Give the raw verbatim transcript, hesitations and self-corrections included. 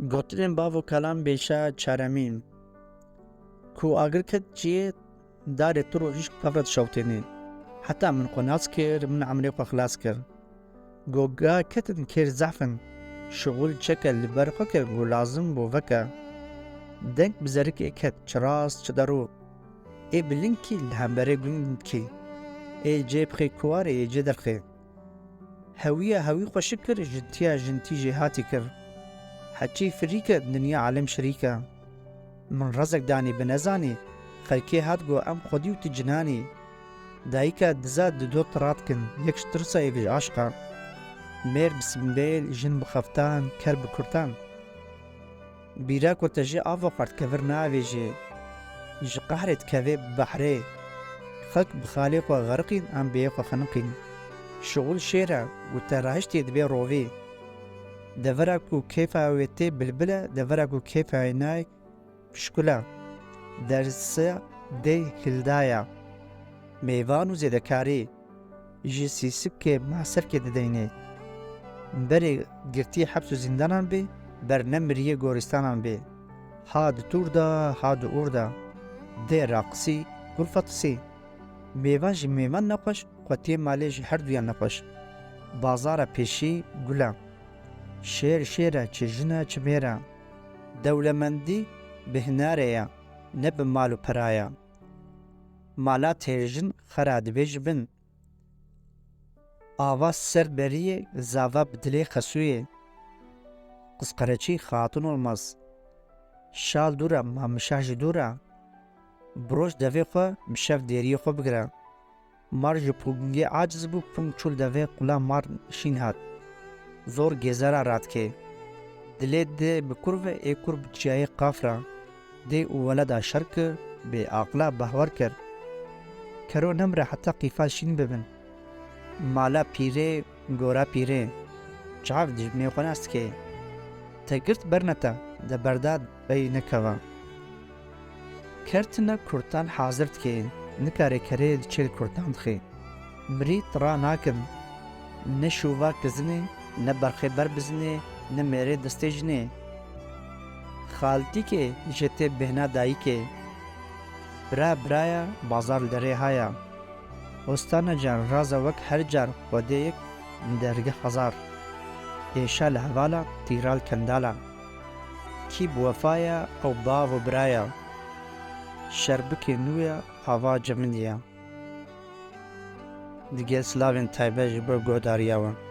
Gotinên bav û kalan bêşa çaremîn. Ku agir ket ciyê, darê tur û hişk pevre dişewtênê. Heta min xwe nas kir, min emrê xwe xilas kir. Goga ketin kêr zehf in. Şixul çeke li ber xwe kir ku lazim bû veke. Deng bi zerikê ket, çi rast, çi derû. Ê bilinkî li hemberê gundkî. Ê cê bixê kuwarê, ê cê derxê. Hewiya hewî xweşik kir, jintiya jintî jêhatî kir. Heçî firîke, dinya alem şirîke. Min rezek danî bi nezanî, xelkê hat got em xwedî û tu cinanî. Dayika diza di do tirat kin, yek ji tirsa, yek ji aşqa. Mêr bi simbêl, jin bi xeftan, ker bi kurtan. Bîra ku te jê ava xwert kevir navêjê. Ji qehrê dikeve bi behrê. Xelk bi xalê xwe xeriqîn, em bêyê xwe xeniqîn. Şixul şêr e û te rahiştê dibê rovî. Devera ku kêfa wê tê bilbil e, devera ku kêfa wê nayê pişkul e. Derse dê hildaya. Mêvan û zêdekarî. Ji sîsikê maserkê dideynê. Berê girtî heps û zîndanan bê, ber nemiriyê gorîstanan bê. Ha di tûr de, ha di ûr de. Dê raqisî, kulfa tisî. Mêvan ji mêvan nexweş, xwetiyê malê ji her duyan nexweş. Bazara pêşî gul e. Şêr şêr e, çi jin e, çi mêr e. Dewlemendî bi hinarê ye, ne bi mal û pera ye. Mala têjin xera dibê ji bin. Ava ser beriyê, zava bi dilê xesûyê. Qizqereçî xatun olmaz. Şal dûr e, ma mişa jî dûr e. Biroj devê xwe, bi şev dêriyê xwe bigire. Mar ji pûngê aciz bû, pûng çû li devê, qula mar şîn hat. Zor gêzera radikê. Dilê dê bi kurve, ê kurv bi çiyayê qaf re. Dê û weleda şer kir, bê aqila behwer kir. Kero nemre heta qîfa şîn bibin. Mala pîrê, gora pîrê. Çav dijminê xwe nas dike. Te girt berne te, de berda bey nekeva. Kertine kurtan hazir dike, nikare kerê li çêl kurtan dixê. Mirî tira nakin. Ne şûva kizinê, ne berxê ber bizinê, ne mêrê destê jinê. Xaltîkê jê tê bêhna dayikê. Bira biraya, bazar li derê haya. Ostana can raza wek her car xwedê yek dergeh hezar. Êşa li hevala, tîra li kendala. Kî bi wefa ya ew bav û bira ya. Şerbikê nû ya, ava cemidî ya. Digel silavên taybet ji bo guhdariya we.